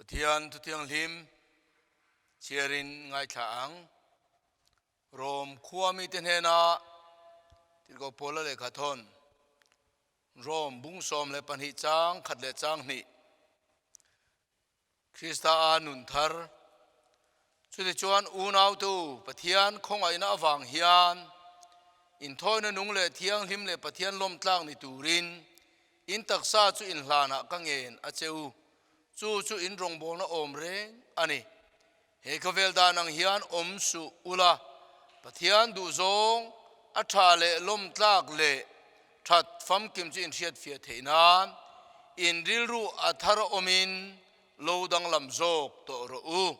Pathian Thuthianghlim chhiarin ngaithla ang. Rom khua mite hnena Tirhkoh Paula lehkha thawn, Rom bung 12 chang khat leh chang hnih, Krista a nun thar. Chutichuan unautu Pathian khawngaihna avang hian inthawina nung leh thianghlim leh Pathian lawmtlak ni turin in taksa chu inhlanah ka ngen a che u. Chu chu in rawngbawlna awm reng a ni. He khawvel dan ang hian awm suh ula, Pathian duhzawng a tha leh lawmtlak leh that famkim chu inhriatfiah theih nan in rilru a thar awmin lo danglam zawk tawh rawh u.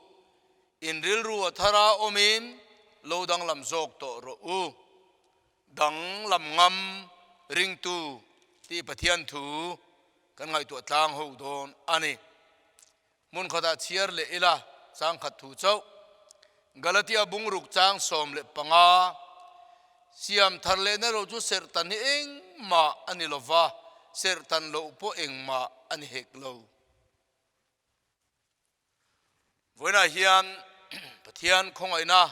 In rilru a thara awmin lo danglam zawk tawh rawh u. Danglam ngam ringtu tih Pathian thu kan ngaihtuah tlang ho dawn a ni. Hmun khatah chhiar leh ila chang khat thu chauh. Galatia bungruk chang 15 siam thar lehna ro chu serhtan hi engmah a ni lo va, serhtan loh pawh engmah a ni hek lo. Vawiinah hian Pathian khawngaihna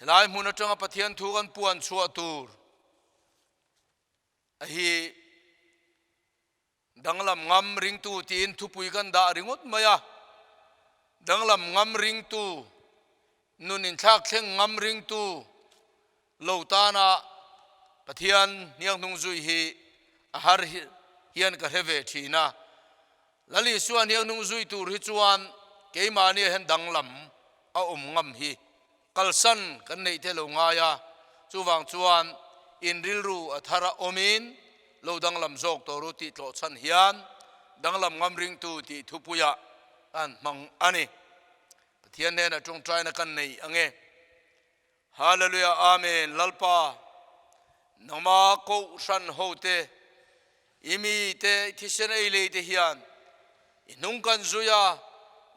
helai hmun atanga Pathian thu kan puan chhuah tur a hi Danglam ngam ringtu tiin thupui kan dah ringawt mai a, danglam ngam ringtu, nun inthlak thleng ngam ringtu lo tana Pathian hnianghnung zui hi a har hian ka hre ve thin a. Lal Isua hnianghnung zui tur hi chuan keimahnia hian danglam a awm ngam hi kalsan kan neih te lo ngai a, chuvang chuan in rilru a thar a awmin lo danglam zawk tawh ru tih tlawh chhan hian danglam ngam ringtu tih thupuiah an hmang a ni. Pathian hnenah tawngtaina kan nei ange. Hallelujah Amen Lalpa nangma kohhran hote I mite i thisen ei lei te hian i hnung kan zui a,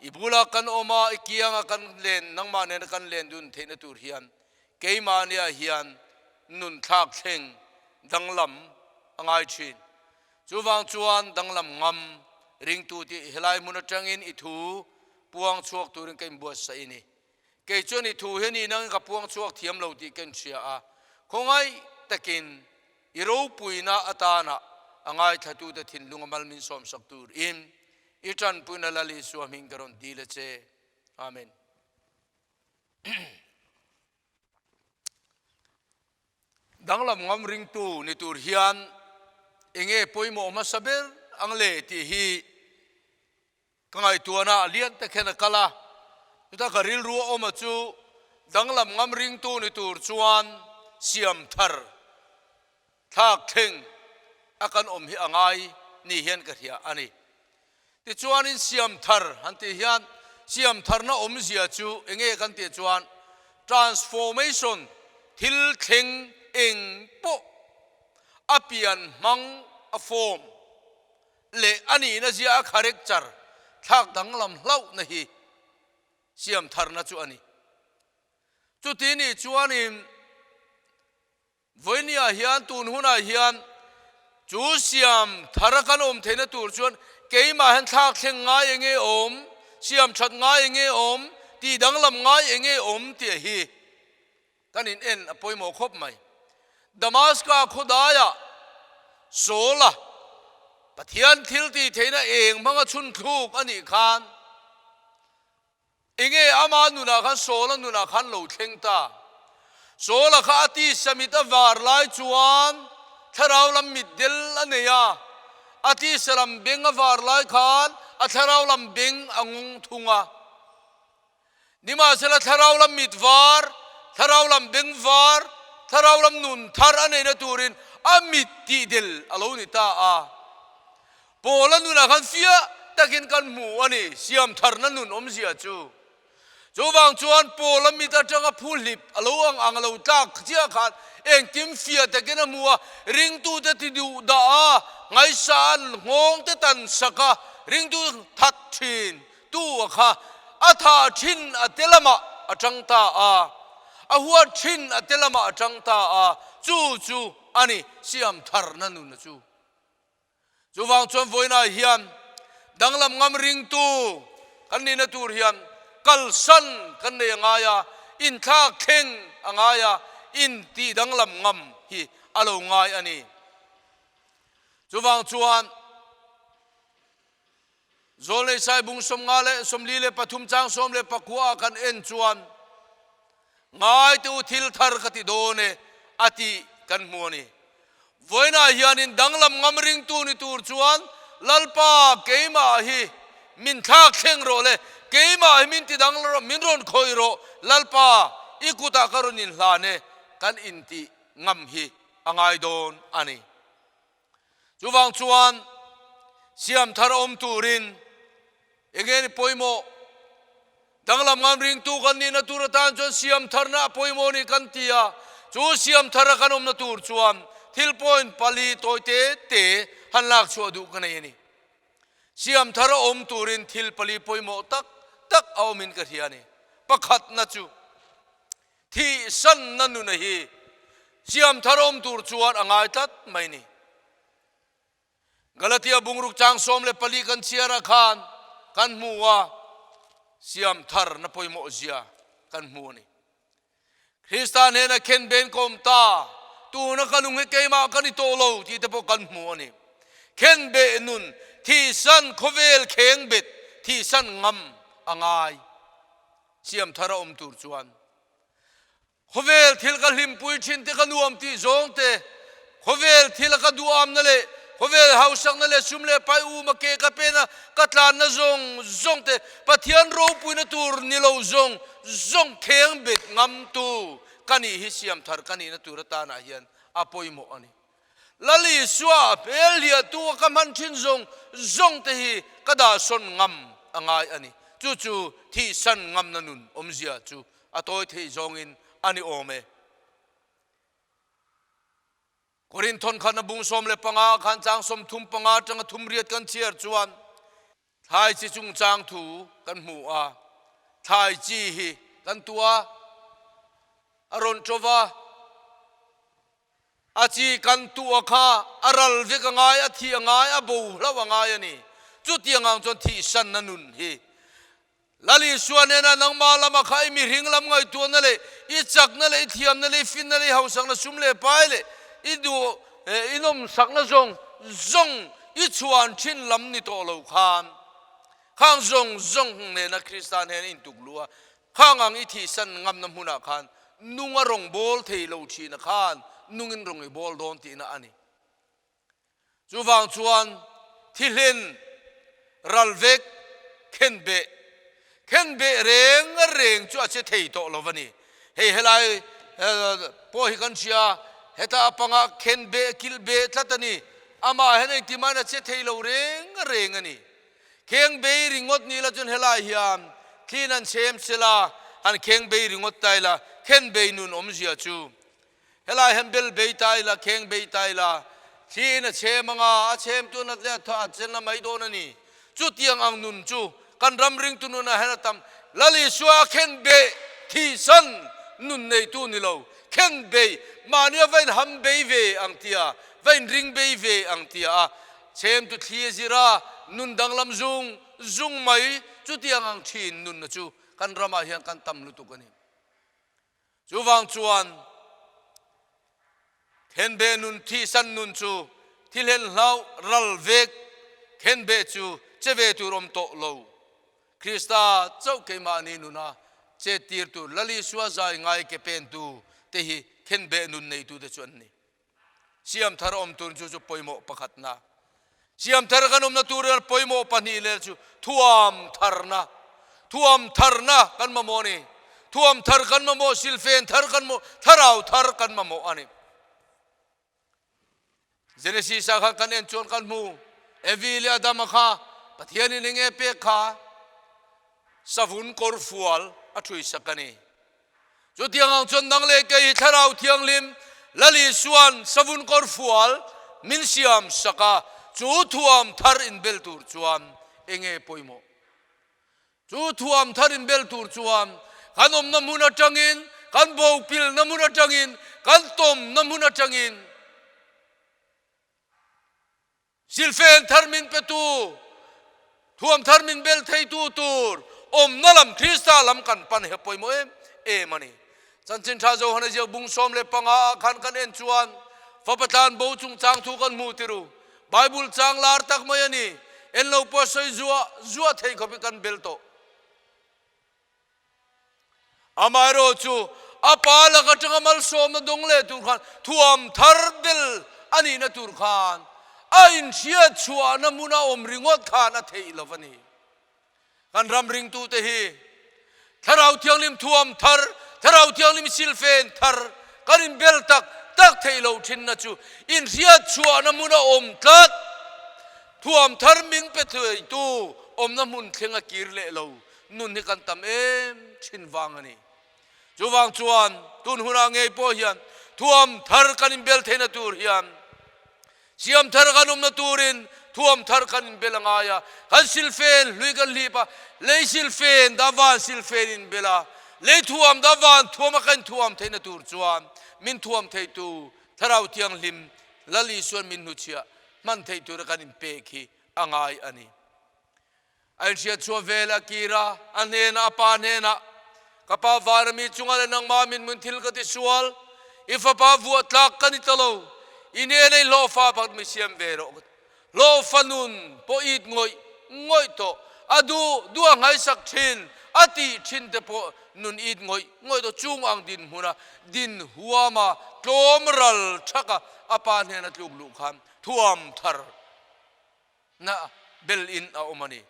i bula kan awm a, i kianga kan len, nangmah nena kan len dun theihna tur hian keimahniah hian nun thlak thleng danglam a ngai thin. Chuvang chuan danglam ngam ringtu tih helai hmun atangin i thu puang chhuak turin ka inbuatsaih a ni. Kei chuan i thu hi a nih nangin ka puang chhuak thiam lo tih ka inhria a, khawngaih takin I ropuina atana a ngaithlatute thinlung a mal min sawmsak turin i tanpuina Lal Isua hming ka rawn dil a che. Amen. Danglam ngam ringtu ni tur hian enge pawimawh hmasa ber ang le tih hi Ka ngaihtuahna a lian tak hian a kal a, chutah ka rilru a awm a chu danglam ngam ringtu ni tur chuan siam thar thlak thleng a kan awm hi a ngai ni hian ka hria a ni. Tichuanin siam thar han tih hian siam tharna awmzia chu enge kan tih chuan transformation thil thleng eng pawh a pian hmang a form leh a nihna zia a character thlak danglam hlauhna hi siam tharna chu a ni. Chuti nih chuanin vawinia hian tun hunah hian chu siam thara kan awm theihna tur chuan keimah hian thlak thleng ngai enge awm, siam that ngai enge awm, tih danglam ngai enge awm tih hi Kan in en a pawimawh khawp mai. Damaska khawdaiah Saul-a Pathian thil tih theihna eng hmanga chhun thluk a nih khan enge ama nunah khan Saul-a nunah khan lo thleng ta. Saul-a kha a tisa mit a var lai chuan thlarau lam mit del a nei a, a tisa lam beng a var lai khan a thlarau lam beng a ngawng thung a. Nimahsela thlarau lam mit var, thlarau lam beng var, thlarau lam nun thar a neihna turin a mit tih del a lo ni ta a. Paula nunah khan fiah takin kan hmu a ni, siam tharna nun awmzia chu. Chuvang chuan Paula mit atanga phu hlip a lo ang ang a lo tlak chiah khan engkim fiah takin a hmu a, ringtute ti duh dah a, ngaihsa an nghawngte tan sak a, ringtu that thin Tu a kha a tha thin a te lamah a tang ta a, a huat thin a te lamah a tang ta a, chu chu a ni siam tharna nuna chu. Chuvang chuan vawiinah hian Danglam ngam ringtu kan nihna tur hian kalsan kan nei a ngai a, inthlak thleng a ngai a, intih danglam ngam hi a lo ngai a ni. Chuvang chuan Zawlnei Saibung 43 chang 14 ah kan en chuan Ngaite u thil thar ka ti dawn e a tih kan hmu a ni. Vawiinah hianin danglam ngam ringtu ni tur chuan Lalpa keimah hi min thlak thleng rawh le, keimah hi min ti dang rawh, min rawn khawih rawh, Lalpa i kutah ka rawn inhlan e kan intih ngam hi a ngai dawn a ni. Chuvang chuan siam thar awm turin enge ni pawimawh? Danglam ngam ringtu kan nihna tur atan chuan siam tharna a pawimawh ni kan ti a, chu siam thara kan awmna tur chuan thil point pali tawi te te han lak chhuah duh ka nei a ni. Siam thara awm turin thil pali pawimawh tak tak a awmin ka hria a ni. Pakhatna chu. Thihsanna nuna hi siam thar awm tur chuan a ngai tlat mai ni. Galatia bungruk chang 14 kan chhiarah khan kan hmu a, siam tharna pawimawh zia kan hmu a ni. Krista hnena khen ben ka awm ta, tuna ka lung hi keimah ka ni tawh lo tih te pawh kan hmu a ni. Khen beh nun, thihsan khawvel kheng bet, thihsan ngam a ngai. Siam thar a awm tur chuan khawvel thil ka hlimpui thin te ka nuam tih zawng te, khawvel thil a ka duhamna leh khawvel hausakna leh sum leh pai um a ke ka pen a ka tlanna zawng zawng te, Pathian ropuina tur ni lo zawng zawng kheng bet ngam tu ka nih hi siam thar ka nihna tur atanah hian a pawimawh a ni. Lal Isua hmel hliahtu a ka hman thin zawng zawng te hi ka dahsawn ngam a ngai a ni. Chu chu thihsan ngamna nun awmzia chu a tawi theih zawngin a ni awm e. Korinth thawnkhatna bung 15 ah khan chang 35 atanga 38 kan chhiar chuan thlai chi chungchang thu kan hmu a, thlai chi hi kan tua a rawn tawva, A chi kan tuah kha a ral vek a ngai, a thih a ngai, a bo hlauh a ngai a ni. Chutiang ang chuan thihsanna nun hi Lal Isua nena nangmah lama kha i mihring lam ngaihtuahna leh i chakna leh i thiamna leh i finna leh i hausakna sum leh pai leh i duh i nawmsakna zawng zawng i chhuan thin lam ni tawh lo khan khang zawng zawng nena Krista hnena intuk luh a Khang ang i thihsan ngamna hmunah khan nung a rawn bawl thei lo thina khan nungin rawn i bawl dawn tihna a ni. Chuvang chuan thihlen ral vek khenbeh, khenbeh reng reng chu a che thei tawh lo va ni. Hei helai pawh hi kan hria, heta a panga khenbeh kilhbeh tlat a ni. Amah hian engtimahin a che thei lo reng reng a ni. Kheng bei ringawt ni la chuan helai hian thliin an chhem sela, han kheng bei ringawt ta ila, khen bei nun awmzia chu helai hian bel bei ta ila, kheng bei ta ila, thliin a chhem anga, a chhem chu nat leh a chen la mai dawn a ni. Chutiang ang nun chu kan ram ringtu nunah hian a tam. Lal Isua a khen beh thihsan nun neitu ni lo, khen bei mahnia va inham bei ve ang tia, va inring bei ve ang tia a Chhem tu thli a zir a, nun danglam zung zung mai chutiang ang thin nunna chu kan ramah hian kan tam lutuk a ni. Chuvang chuan khenbeh nun thihsan nun chu thilhen hlauh ral vek khenbeh chu che ve tur awm tawh lo. Krista chauh keimahni nuna chet tir tur Lal Isua zai ngai ke pentu te hi khenbeh nun neitute chu an ni. Siam thar awm tur chu chu pawimawh pakhatna. Siam thar kan awmna tur hian pawimawh pahnih leh chu thuam tharna. Thuam tharna kan mamawh a ni. Thuam thar kan mamawh, silfen thar kan mamawh, thlarau thar kan mamawh a ni. Genesis ah khan kan en chuan kan hmu Evi leh Adama kha Pathianin enge pek kha savun kawr fual a thuisak a ni. Chutiang ang chuan nang leh kei hi Thlarau Thianghlim Lal Isua'n savun kawr fual min siam sak a, chu thuam thar inbel tur chuan enge pawimawh? Chu thuam thar inbel tur chuan kan awmna hmun atangin, kan bopilna hmun atangin, kan tawmna hmun atangin silfen thar min petu. Thuam thar min bel theitu tur awmna lam Krista lam kan pan hi a pawimawh em em a ni. Chanchin Tha Johana ziak bung 15 ah khan kan en chuan fapa tlan bo chungchang thu kan hmu tiru. Bible chang lar tak mai a ni. En lo pawh sawi zuah zuah thei khawp hi kan bel tawh. Amaherawh chu a pa lak atanga malsawmna dawng leh tur khan thuam thar bel a nihna tur khan a inhriat chhuahna hmuna awm ringawt khan a theih lo a ni. Kan ram ringtute hi Thlarau Thianghlim thuam thar, Thlarau Thianghlim silfen thar kan inbel tak tak theih loh thinna chu inhriat chhuahna hmuna awm tlat thuam thar min pe theitu awmna hmun thleng a kir leh lo. Nun hi kan tam em thin vang a ni. Chuvang chuan tun hunah ngei pawh hian thuam thar kan inbel theihna tur hian siam thar kan awmna turin thuam thar kan inbel a ngai a. Kan silfen hlui kan hlip a, lei silfen dah van silfen inbel a, lei thuam dah van thuam a kan thuam theihna tur chuan min thuam theitu Thlarau Thianghlim Lal Isuan min hnuchhiah hman theih tura kan inpek hi a ngai a ni. A inhriat chhuah vel a kir a, a hnenah a pa hnenah, Ka pa vana mi chungah leh nangmah min hmun thil ka ti sual, i fapa vuah tlak ka ni ta lo, i hnena i hlawhfa pakhat mi siam ve rawh ka ti. Hlawhfa nun pawh it ngawih ngawih tawh, a duh duh a nghaisak thin, a tih thin te pawh nun it ngawih ngawih tawh, chung ang dinhmuna din huama tlawm ral thaka a pa hnena tluk luh khan thuam thar Na bel in a awm a ni.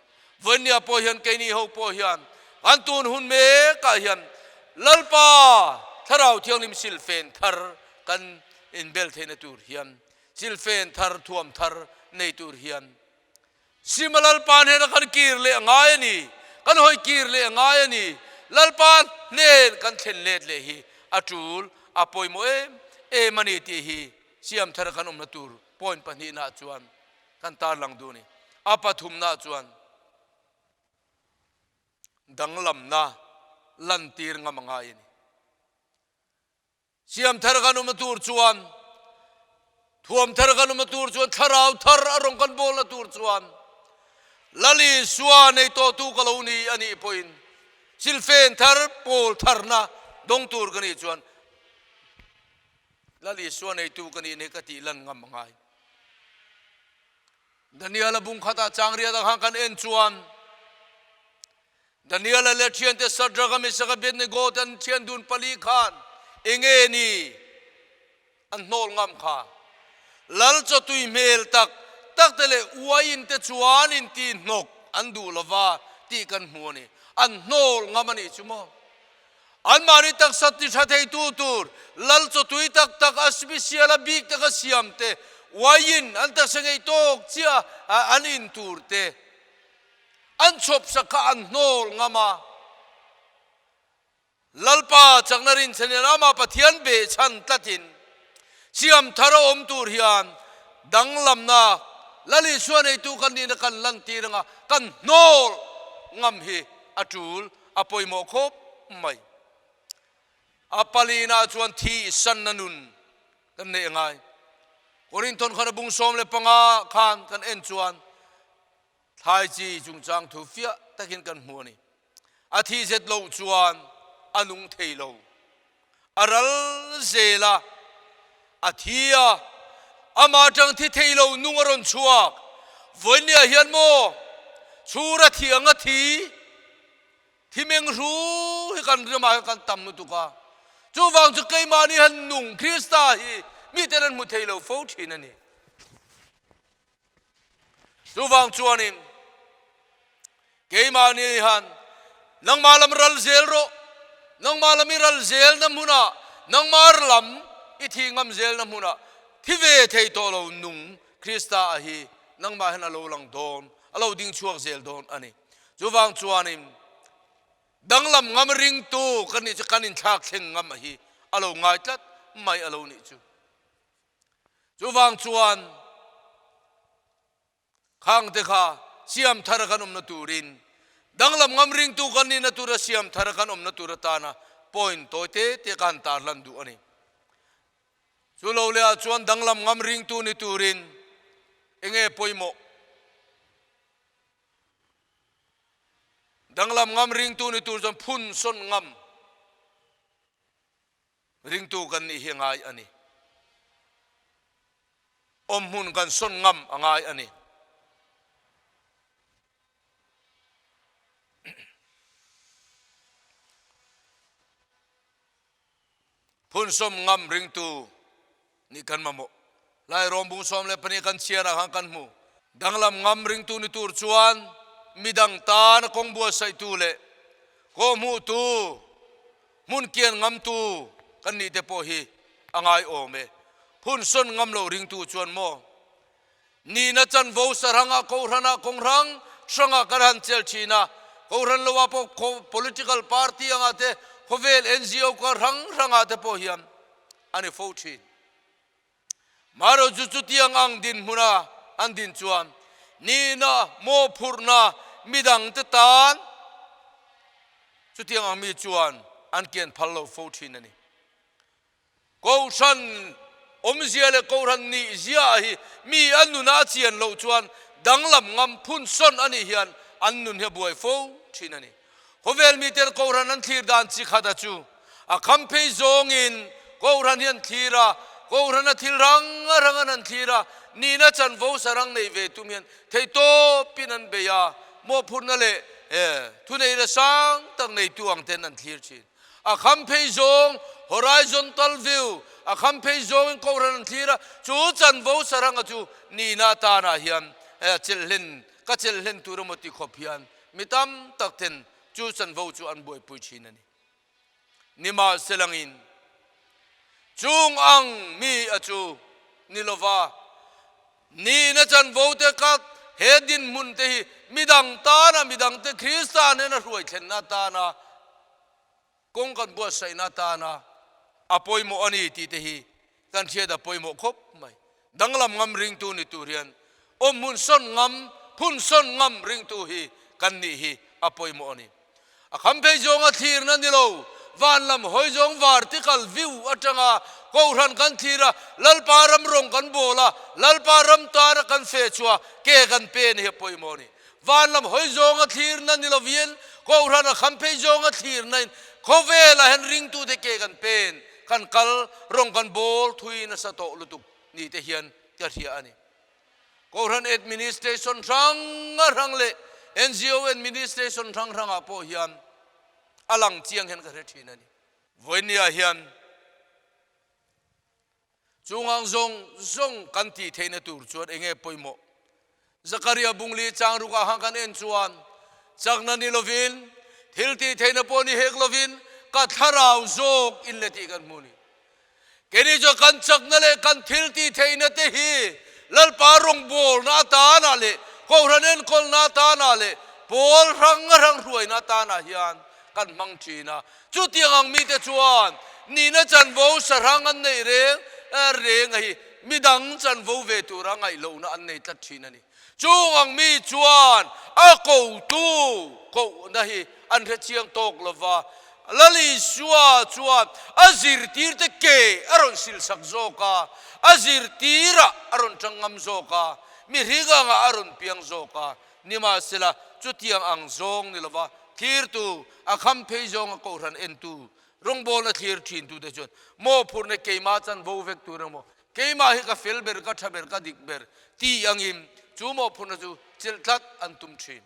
Vawinia pawh hian keini ho pawh hian kan tun hun mekah hian Lalpa Thlarau Thianghlim silfen thar kan inbel theihna tur hian silfen thar thuam thar nei tur hian Sima Lalpa hnena kan kir leh a ngai a ni. Kan hawi kir leh a ngai a ni. Lalpa hnen kan thlen let leh hi a tul a pawimawh em em a ni tih hi siam thar kan awmna tur point pahnihna chuan kan tarlang duh a ni. A pathumna chuan danglamna lantir ngam a ngai a ni. Siam thar kan awmna tur chuan, thuam thar kan awmna tur chuan, thlarau thar a rawn kan bawlna tur chuan Lal Isua nei tawhtu ka lo ni a nih pawhin silfen thar pawl tharna dawng tur ka nih chuan Lal Isua neitu ka nih nei ka tih lan ngam a ngai. Daniela bung khatah chang riat ang khan kan en chuan Daniela leh thiante Shadrach, Meshach, Abednego te an thian dun pali khan enge ni an hnawl ngam kha. Lal chawtui hmel tak tak te leh uaiin te chuan in ti hnawk an duh lova tih kan hmu a ni. An hnawl ngam a nih chu maw? Anmahni taksa ti tha theitu tur lal chawtui tak tak a special a bik taka siam te, wine an taksa ngei tawk chiah a an in tur te an chhawp sak kha an hnawl ngam a. Lalpa chakna rinchhan hian amah Pathian behchhan tlatin siam thar a awm tur hian danglamna Lal Isua neitu kan nihna kan lantir anga kan hnawl ngam hi a tul. A pawimawh khawp mai. A palina chuan thi sanna nun kan neih a ngai. Korinthon khan a bung 15 khan kan en chuan thlai chi chungchang thu fiah takin kan hmu a ni. A thi zet loh chuan a nung thei lo. A ral zel a, a thi a, amah atang thi thei lo nung a rawn chhuak. Vawinia hian maw chhura thi ang a thi, thi meng hru hi kan ramah hian kan tam lutuk a. Chuvang chu keimahni han nung Krista hi miten an hmu thei lo fo thin a ni. Chuvang chuanin keimahni han nangmah lam ral zel rawh, nangmah lam i ral zelna hmunah, nangmah lam i thi ngam zelna hmunah thi ve thei tawh lo nung Krista a hi nangmah hian a lo lang dawn, a lo ding chhuak zel dawn a ni. Chuvang chuanin danglam ngam ringtu kan nih chu kan inthlak thleng ngam a hi a lo ngai tlat mai a lo nih chu. Chuvang chuan khangte kha siam thar kan awmna turin danglam ngam ringtu kan nihna tura siam thar kan awmna tur atana point tawi te te ka han tarlan duh a ni. Chu lo lehah chuan danglam ngam ringtu ni turin enge pawimawh? Danglam ngam ringtu ni tur chuan phun sawn ngam ringtu kan nih hi a ngai a ni. Awm hmun kan sawn ngam a ngai a ni. Phunsawm ngam ringtu nih kan mamawh. Lai Rawmbung 12 kan chhiar ah khan kan hmu. Danglam ngam ringtu ni tur chuan midang tan a kawng buatsaihtu leh kawhhmuhtu, hmun kian ngamtu kan nih te pawh hi a ngaiawm e. Phunsawn ngam lo ringtu chuan maw Nihna chanvo sarangah Kohhranah kawng hrang hrangah kan han chelh thin a, Kohhran loah pawh political party angah te, khawvel NGO ka hrang hrangah te pawh hian a ni fo thin. Marawh chu chutiang ang dinhmuna an din chuan nihna, mawhphurhna midangte tan chutiang ang mi chuan an kian phal lo fo thin a ni. Kohhran awmzia leh Kohhran nihzia hi mi a nuna a chian loh chuan danglam ngam phun sawn a nih hian an nun hi a buai fo thin a ni. Khawvel miten Kohhran an thlir dan chi khat a chu a kham phei zawngin Kohhran hi an thlir a, Kohhran a thil rang a rang an han thlir a, nihna chanvo sarang nei ve tum hian theihtawpin an bei a, mawhphurhna leh thuneihna sang tak neitu ang ten an thlir thin. A kham phei zawng, horizontal view, a kham phei zawngin Kohhran an thlir a, chu chanvo saranga chu nihna atanah hian chelh hlen, ka chelh hlen tur emaw ti khawp hian mi tam tak ten chu chanvo chu an buaipui thin a ni. Nimahselangin chung ang mi a chu ni lova, nihna chanvo te ka he dinhmun te hi midang tana midang te Krista nena hruai thlenna atana kawng kan buatsaihna atana a pawimawh a ni tih te hi kan hriat a pawimawh khawp mai. Danglam ngam ringtu ni tur hian awmhmun sawn ngam, phun sawn ngam ringtu hi kan nih hi a pawimawh a ni. A kham phei zawnga thlirna ni lo, van lam hawi zawng vertical view atanga Kohhran kan thlir a, Lalpa ram rawng kan bawl a, Lalpa ram tana kan fe chhuah ke kan pen hi a pawimawh a ni. Van lam hawi zawnga thlirna ni lovin Kohhran a kham phei zawnga thlirna in khawvelah hian ringtute ke kan pen, kan kal, rawng kan bawl thui nasa tawh lutuk ni te hian ka hria a ni. Kohhran administration hrang hrang leh NGO administration hrang hrangah pawh hian a lang chiang hian ka hre thin a ni. Vawinia hian chungang zawng zawng kan tih theihna tur chuan eng nge pawimawh? Zakaria bungli chang rukah khan kan en chuan chakna ni lovin, thil tih theihna pawh ni hek lovin ka thlarau zawk in le tih kan hmu a ni. Keini chuan kan chakna leh kan thil tih theihna te hi Lalpa rawngbawlna atanah leh Kohhran enkawlna atanah leh pawl hrang hrang hruaina atanah hian kan hmang thin a. Chutiang ang mite chuan nihna chanvo sahrang an neih reng reng a hi midang chanvo ve tura ngaihlohna an nei tlat thin a ni. Chung ang mi chuan a kotu kohna hi an hre chiang tawk lo va, Lal Isua chuan a zirtirte ke a rawn silsak zawk a, a zirtirah a rawn tang ngam zawk a, mihring angah a rawn piang zawk a. Nimahsela, chutiang ang zawng ni lova thlirtu, a kham phei zawnga kohhran entu, rawngbawlna thlir thintute chuan mawhphurhna keimah chanvo vek tur emaw, Keimah hi ka fel ber, ka tha ber, ka dik ber tih angin chu mawhphurhna chu chelh tlat an tum thin.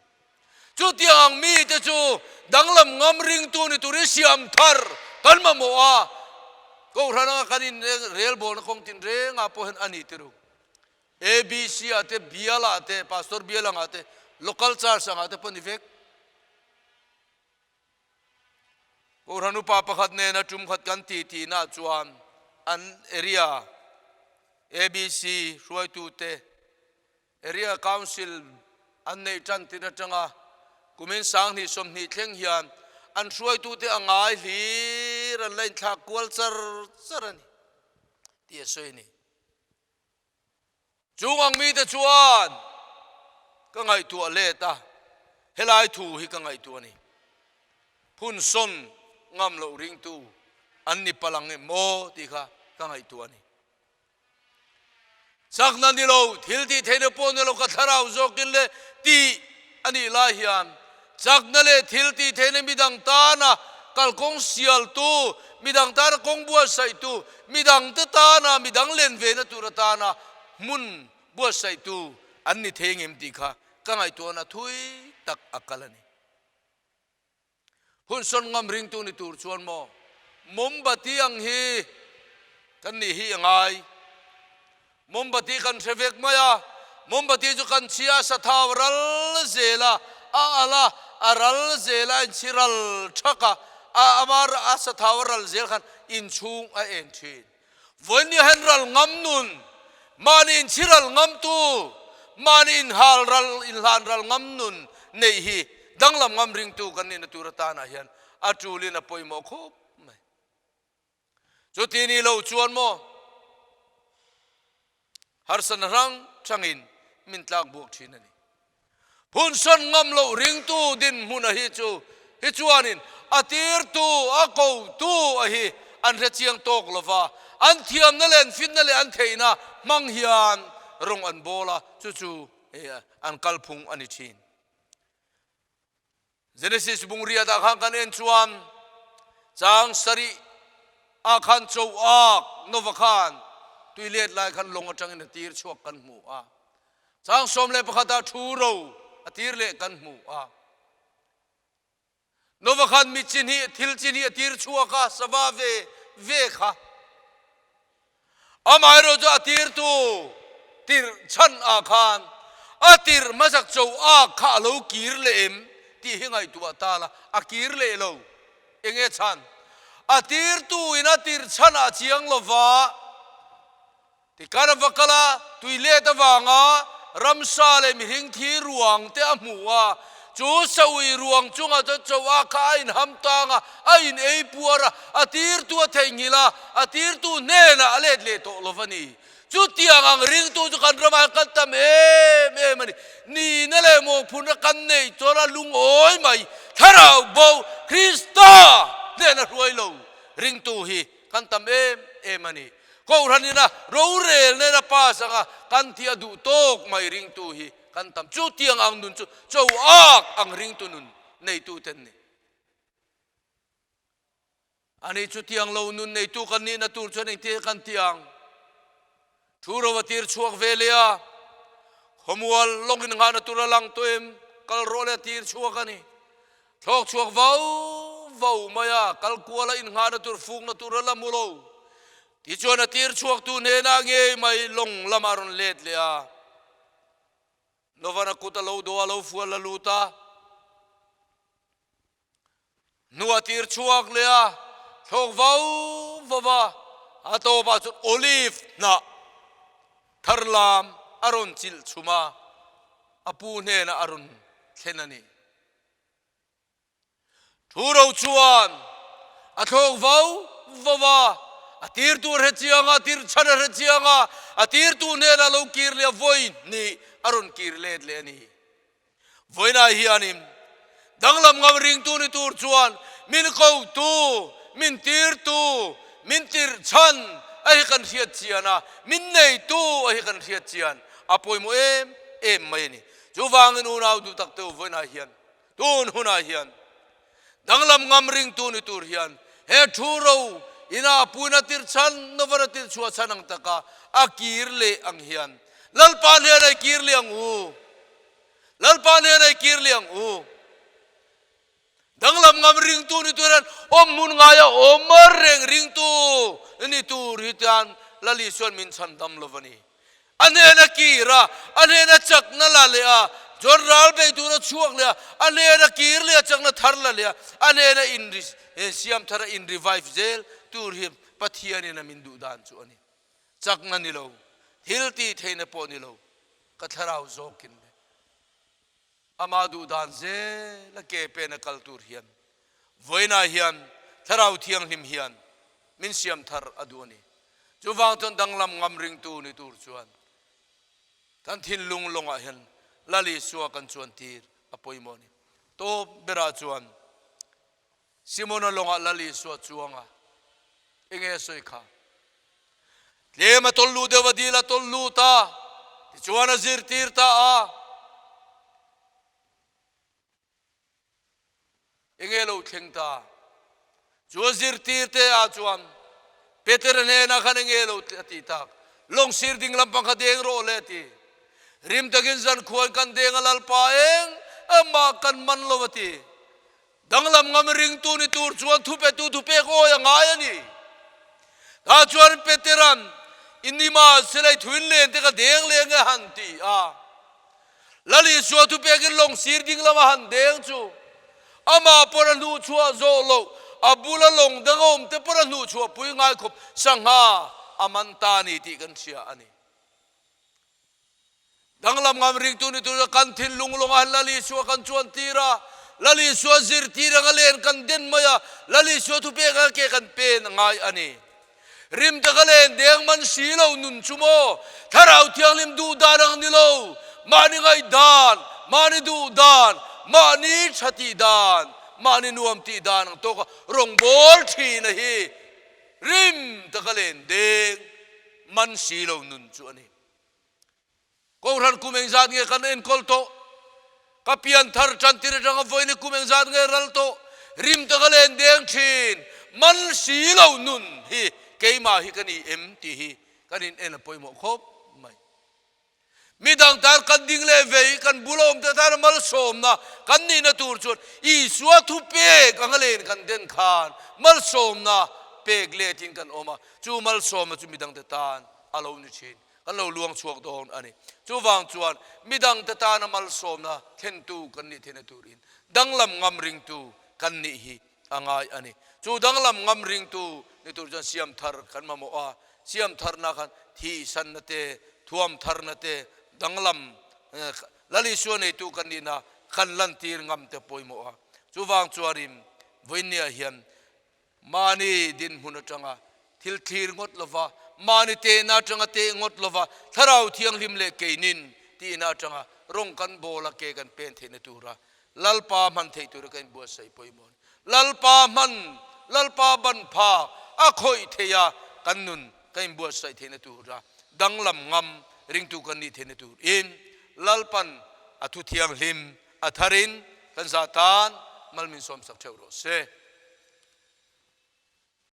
Chutiang ang mite chu danglam ngam ringtu ni turin siam thar kan mamawh a, Kohhran anga kan in relbawlna kawng tin rengah pawh hian a ni tiruk. ABC ah te, bial ah te, Pastor bial angah te, Local Church angah te pawh ni vek. Kohhran upa pakhat nena tum khat kan ti tihna chuan an area ABC hruaitute Area Council an neih tan tir atanga kumin 20 20 thleng hian an hruaitute a ngai hlir an la inthlak kual char char a ni tih a sawi a ni. Chung ang mite chuan ka ngaihtuah let a, helai thu hi ka ngaihtuah a ni. Phun sawn ngam loh ringtu an ni palh ang em maw tih kha ka ngaihtuah a ni. Chakna ni lo, thil tih theihna pawh ni lo ka thlarau zawkin le tih a nih lai hian Chakna leh thil tih theihna midang tana kalkawng sialtu, midang tana kawng buatsaihtu, midangte tana midang len vena tur atana hmun buatsaihtu an ni thei ngem tih kha ka ngaihtuahna thui tak a kal a ni. Hun sawn ngam ringtu ni tur chuan maw mombati ang hi kan nih hi a ngai. Mombati kan hre vek mai a, mombati chu kan chhia a sa thau ral zel a, a al a, a ral zel a, a inchhi ral thak a, a ama a sa thau a ral zel khan inchhung a en thin. Vawinia hian ral ngam nun, mahni inchhi ral ngamtu, mahni inhal ral, inhlan ral ngam nun neih hi danglam ngam ringtu kan nihna tur atanah hian a tulin a pawimawh khawp mai. Chuti ni lo chuan maw harsatna hrang hrangin min tlak buak thin a ni. Phunsawn ngam loh ringtu dinhmun a hi chu hi chuanin a tirtu, a kotu a hi an hre chiang tawk lo va, an thiamna leh an finna leh an theihna hmang hian rawng an bawl a, chu chu an kalphung a ni thin. Genesis bung riatah khan kan en chuan chang sarih ah khan cho ak Nova khan tui let lai khan lawng atangin a tir chhuak kan hmu a. Chang 11 ah thu ro a tir leh kan hmu a. Nova khan mi chi hnih thil chi hnih a tir chhuak a, sava ve ve kha. Amaherawh chu a tirtu tirh chhan ah khan a tirh hmasak cho ak kha a lo kir leh em tih hi ngaihtuah ta la, a kir leh lo. Enge chhan? A tirtu in a tirh chhan ah chiang lova tikhan a va kal a, tui let avanga ramsa leh mihring thi ruang te a hmu a, Chu saui ruang chungah chuan choa kha a inham tang a, a in ei puar a, a tirtu a theihnghilh a, a tirtu hnenah a let leh tawh lo va ni. Chutiang ang ringtu chu kan ramah hian kan tam em em a ni. Nihna leh mawhphurhna kan neih chuan a lungawi mai. Thlarau bo Krista hnena hruai lo ringtu hi kan tam em em a ni. Kohhran ina rorel nena pass anga kan tih a duh tawk mai ringtu hi Kan tam chu tiang ang nun chu cho ak ang ringtu nun neitu ten ni. Ani chu tiang lo nun neitu kan nihna tur chuan engtin kan ti ang? Thu ro a tir chhuak ve leh a, khawmual lawng in nghahna tur a lang tawh em? Kal rawh leh a tir chhuak a ni. Thlawk chhuak vau vau mai a, kal kual a in nghahna tur fukna tur a la mu lo. Tichuan a tir chhuaktu hnenah ngei mai lawng lamah a rawn let leh a. Novana kut a lo do a lo fual a lut a, hnu a tir chhuak leh a, thlawk vau vau a, a tawpah chuan olive hnah thar lam a rawn chilh chhum a, a pu hnenah a rawn thlen a ni. Thu ro chuan a thlawk vau vau a, a tirtu a hre chiang a, a tir chhan a hre chiang a, a tirtu hnenah lo kir leh a vawi hnih a rawn kir let leh a ni. Vawiinah hianin danglam ngam ringtu ni tur chuan min kotu, min tirtu, min tirh chhan a hi kan hriat chian a, min neitu a hi kan hriat chian a pawimawh em em mai a ni. Chuvangin unau duh tak teu vawiinah hian Tun hunah hian danglam ngam ringtu ni tur hian he thu ro ina a puina tir chhan novan a tir chhuah chhan ang taka a kir leh ang hian Lalpa hnen ai kir leh ang u. Lalpa hnen ai kir leh ang u. Danglam ngam ringtu ni tur hian awm hmun ngaia awm reng ringtu ni tur hi chuan Lal Isuan min chhan dam lo va ni. A hnena kir a, a hnena chakna la leh a, chuan ral bei tura chhuak leh a, a hnena kir leh a, chakna thar la leh a, a hnena in siam thar a, in revive zel tur hi Pathianin a min duh dan chu a ni. Chakna ni lo, thil tih theihna pawh ni lo, ka thlarau zawkin le Amah duh dan zel a ke pen a kal tur hian vawiinah hian Thlarau Thianghlim hian min siam thar a duh a ni. Chuvang chuan danglam ngam ringtu ni tur chuan kan thinlung lawngah hian Lal Isua kan chuan tir a pawimawh a ni. Tawp berah chuan Simona lawngah Lal Isua chuang a, enge a sawi kha? Tlem a tawlh luh deuh a dil a tawlh lut a, tichuan a zirtir ta a. Enge lo thleng ta? Chu a zirtirte ah chuan Petera hnenah khan enge lo a tih tak? Lawng sir ding lampang kha deng rawh le a ti. Rim takin zankhuan kan deng a Lalpa eng amah kan man lo a ti. Danglam ngam ringtu ni tur chuan thupetu thupek awi a ngai a ni. Tah chuan Petera'n, I nima silai thuin len te ka deng leng e han ti a. Lal Isua thupekin lawng sir ding lama han deng chu amah pawn a hnuhchhuah zawh loh, a bula lawng dang a awm te pawn a hnuhchhuah pui ngai khawp sangha a man ta a ni tih kan hria a ni. Danglam ngam ringtu ni tur kan thinlung lawngah Lal Isua kan chuan tir a, Lal Isua zirtir anga len kan den mai a, Lal Isua thupek anga ke kan pen a ngai a ni. Rim taka len deng man si lo nun chu maw Thlarau Thianghlim duh dan ang ni lo, mahni ngaihdan, mahni duh dan, mahni tha tih dan, mahni nuam tih dan ang tawka rawngbâwl ṭhina hi rim taka len deng man si lo nun chu a ni. Kohhran kum engzat nge kan enkawl tawh? Ka pian thar tantir atanga vawiin kum engzat nge ral tawh? Rim taka len deng thin, man si lo nun hi keimah hi ka ni em tih hi kan in en a pawimawh khawp mai. Midang tan kan ding leh vei, kan bula awm te tana malsawmna kan nihna tur chuan Isua thu pek anga len kan den khan malsawmna pek letin kan awm a, chu malsawmna chu midangte tan a lo ni thin. Kan lo luang chhuak dawn a ni. Chuvang chuan midangte tana malsawmna thlentu kan nih theihna turin danglam ngam ringtu kan nih hi a ngai a ni. Chu danglam ngam ringtu ni tur chuan siam thar kan mamawh a, siam tharna khan thihsanna te, thuam tharna te, danglam Lal Isua neitu kan nihna kan lantir ngam te pawimawh a. Chuvang chuanin vawiinniah hian Mahni dinhmun atanga thil thlir ngawt lova, mahni tehna atanga teh ngawt lova, Thlarau Thianghlim leh keinin tihna atanga rawng kan bawl a ke kan pen theihna tura Lalpa hman theih tura ka inbuatsaih pawimawh a ni. Lalpa hman, Lalpa ban phak a khawih theih a kan nun ka inbuatsaih theihna tura danglam ngam ringtu kan nih theihna turin Lalpan a thu thianghlim a tharin kan zah tan mal min sawmsak theuh rawh se.